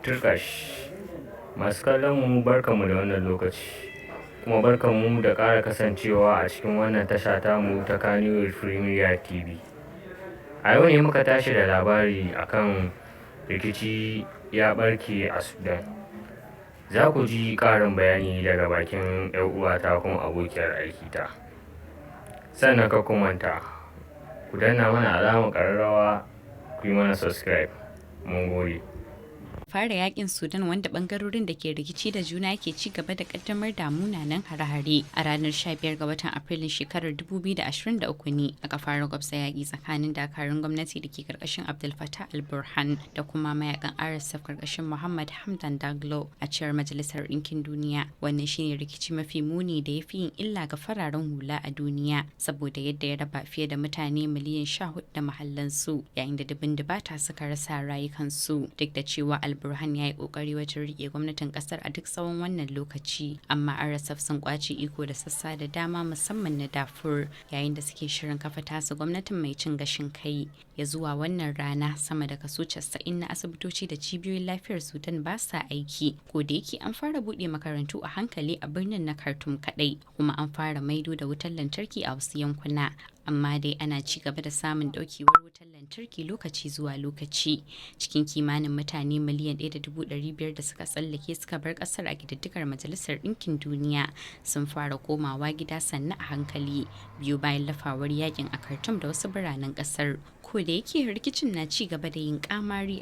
Turƙashi. Masu kallon mu, barkanmu da wannan lokaci, kuma barkanmu da ƙara kasancewa a cikin wannan tasha tamu ta Kannywood Premier TV. A yau ne muka tashi da labari akan rikici ya ɓarke a Sudan. Za ku ji ƙarin bayani daga bakin 'yar uwata kuma abokiyar aikita. Sannan kar ku manta, ku danna mana alamar ƙararrawa, ku yi mana subscribe. Mun gode. Fara yakin Sudan, wanda bangarorin da ke rikici da juna ke ci gaba da kaddamar da munanan hare-hare, a ranar 15 ga watan Afrilun shekarar 2023 ne aka fara gwabza yaki tsakanin dakarun gwamnati da ke karkashin Abdul Fattah al-Burhan da kuma mayakan RSF karkashin Muhammad Hamdan Daglo. A cewar Majalisar Ɗinkin Duniya, wannan shine rikici mafi muni da ya fi yin illa ga fararen hula a duniya, saboda yadda ya raba fiye da mutane miliyan 14 da mahallansu, yayin da dubin dubata suka rasa rayukansu. Duk da cewa Al-Burhan ya yi kokari wajen rike gwamnatin kasar a duk tsawon wannan lokaci, amma RSF sun kwace iko da sassa da dama, musamman na Darfur, yayin da suke shirin kafa tasu gwamnatin mai cin gashin kai. Ya zuwa wannan rana, sama da kaso 90 na asibitoci da cibiyoyin lafiyar Sudan ba sa aiki, ko da yake an fara buɗe makarantu a hankali a birnin na Khartoum kadai, kuma an fara maido da wutar lantarki a wasu yankuna, amma dai ana ci gaba da samun daukewar wutar lantarki lokaci zuwa lokaci. Cikin kimanin mutane miliyan 1.500 da suka tsallake suka bar kasar a ƙididdigar Majalisar Ɗinkin Duniya, sun fara komawa gida sannu a hankali biyu bayan lafawar yakin a Khartoum da wasu biranen kasar, ko da yake rikicin na ci gaba da yin kamari.